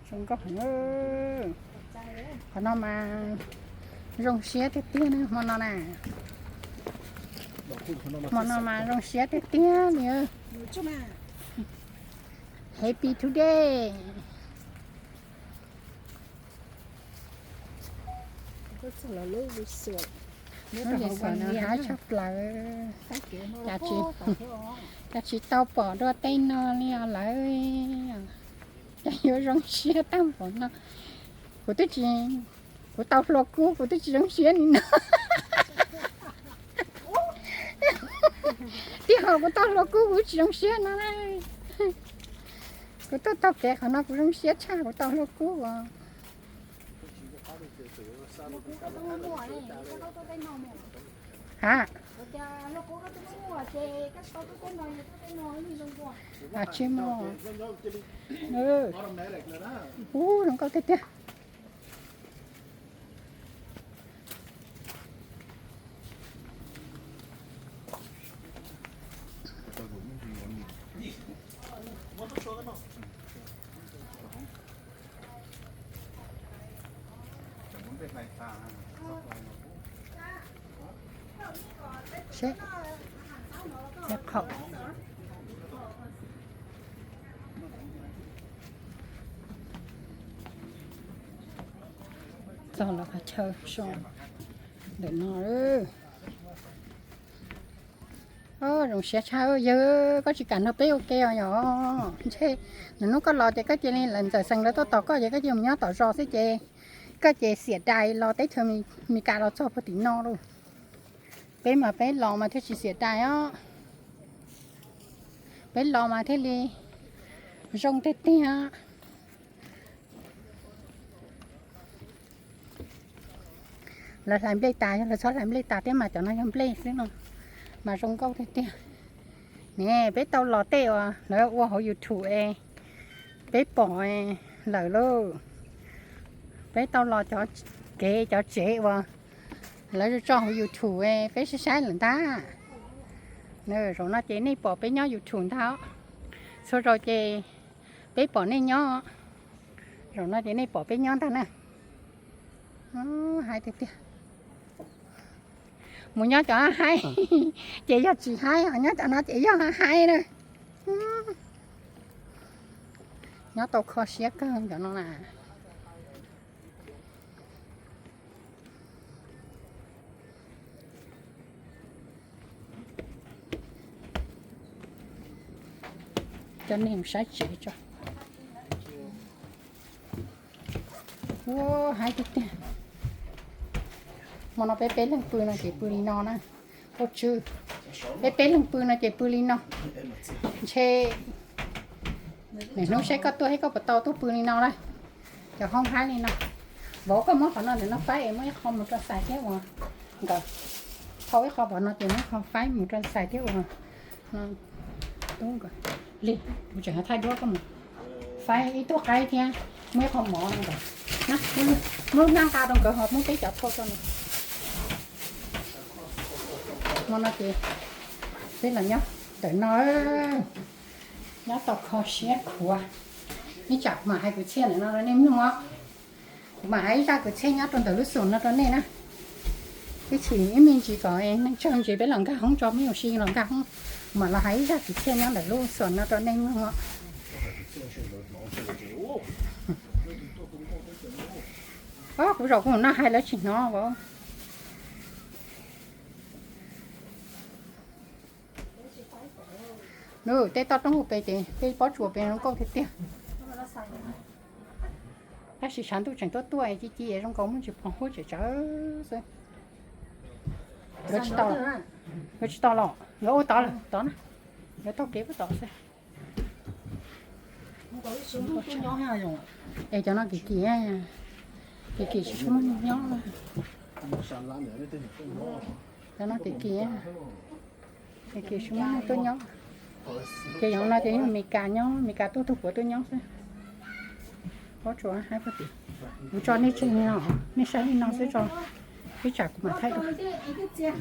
Zoo nkauj heev. Qhov no mas zoo siab tiag tiag na, hmo no na. Hmo no mas zoo siab tiag tiag li. Happy today. Lub resort no hab tshaj plaws. Cas tsis tau pom dua tej no li os lawv. Cas yuav zoo siab tag npaum no. Kuv twb tsis, kuv tau hluas kub kuv twb tsis zoo siab li no. Tij ho kuv tau hluas kub kuv tsis zoo siab no. Kuv tuaj taug kev qhov no kuv zoo siab tshaj kuv tau hluas kub os. Ha, tsis muaj. Ub, zoo nkauj tiag tiag. Seb, qhov txog lawv qhov chaw so ntawm no. Zoo siab tshaj yawg, koj tsis kam nrog peb ua ke os yom? Ntshe nws hnub koj los ces koj cia li lawv ntxawm xees lawv tuaj tos koj ces koj cia li mus nyob tom zos xwb ces koj ces xiam dais los teb chaws Mes Kas los txog puag tim no lauj. Peb mas peb los mas thiaj tsis xiam dais os. Peb los mas thiaj li zoo tiag tiag. Lawv hlais nplej tas, yog lawv txhob hlais nplej tas thiab mas cov no yog nplej xwb no mas zoo nkauj tiag tiag. Ne, peb tau los tej uas lawv ua hauv YouTube es peb pom lawm lauj. Peb tau los cov kev cov tsev uas lawv tso hauv YouTube peb saib saib lawm ntag. Zaum no ces nej pom peb nyob YouTube ntag. Txhua zaus ces peb pom nej nyob. Zaum no ces nej pom peb nyob ntag na. Haib tiag tiag. Mus nyob cov haib ces yog tsis haib, nyob cov no ces yog haib na. Nyob tau kho siab kawg cov no na. Coj nej mus saib tsev tso. Ua haib tiag tiag. Hmo no peb peb leeg pw no ces pw li no na. Ua tswv, peb peb leeg pw no ces pw li no. Ntshe nws hnub saib koj tuaj thiab koj puas tau tuaj pw li no na. Cov hoob haib li no. Vauv, koj muab qhov no ntawm no faib es muab ib qho mus rau Xais thiab uas nkawd. Thau ib qho pov no ces muab ib qho faib mus rau Xais thiab uas tub nkawd. Li, kuv tseem thaij duab koj mus faib ib tug qaib thiab muab ib qho mov no nkawd. Muab lub hnab nqa rau nkawd ho muab peb cov thau rau no. Hmo no ces peb los nyob ntawm no, nyob tau kho siab khuav. Ib tsam kuv mam hais kwv txhiaj ntawm no rau nej mloog os. Kuv mam hais ib zaj kwv txhiaj nyob rau ntawm lub xoom no rau nej na. Ib chim ib me ntsis kom neeg tsawg ntsis peb los nkag hoob tso, peb ua si los nkag hoob, kuv mam los hais ib zaj kwv txhiaj nyob ntawm lub xoom no rau nej mloog os. Kuv zaum kuv mus noj hais lawv tsis hnov os. Nws tej toj roob hauv pes ces tej pob tsuas pes zoo nkauj tiag tiag. Tab sis tshav ntuj tseem tuaj tuaj ci ci zoo nkaus muaj ntsis pos huab tseem tsawv xwb. Nkawd tsis tau los, nkawd ua tod lawm tod na, nkawd taug kev puag tod xwb. Es cov no kim kim, kim kim tsis muaj neeg nyob. Cov no kim kim, kim kim tsis muaj neeg tuaj nyob. Ces yog no ces yog Mes Kas nyob, Mes Kas tuaj tug puav tuaj nyob xwb. Pob tsuas hab pob tim. Kuv tso nej tsev li no, nej saib li no xwb tso, ib tsam kuv mam thaij dua.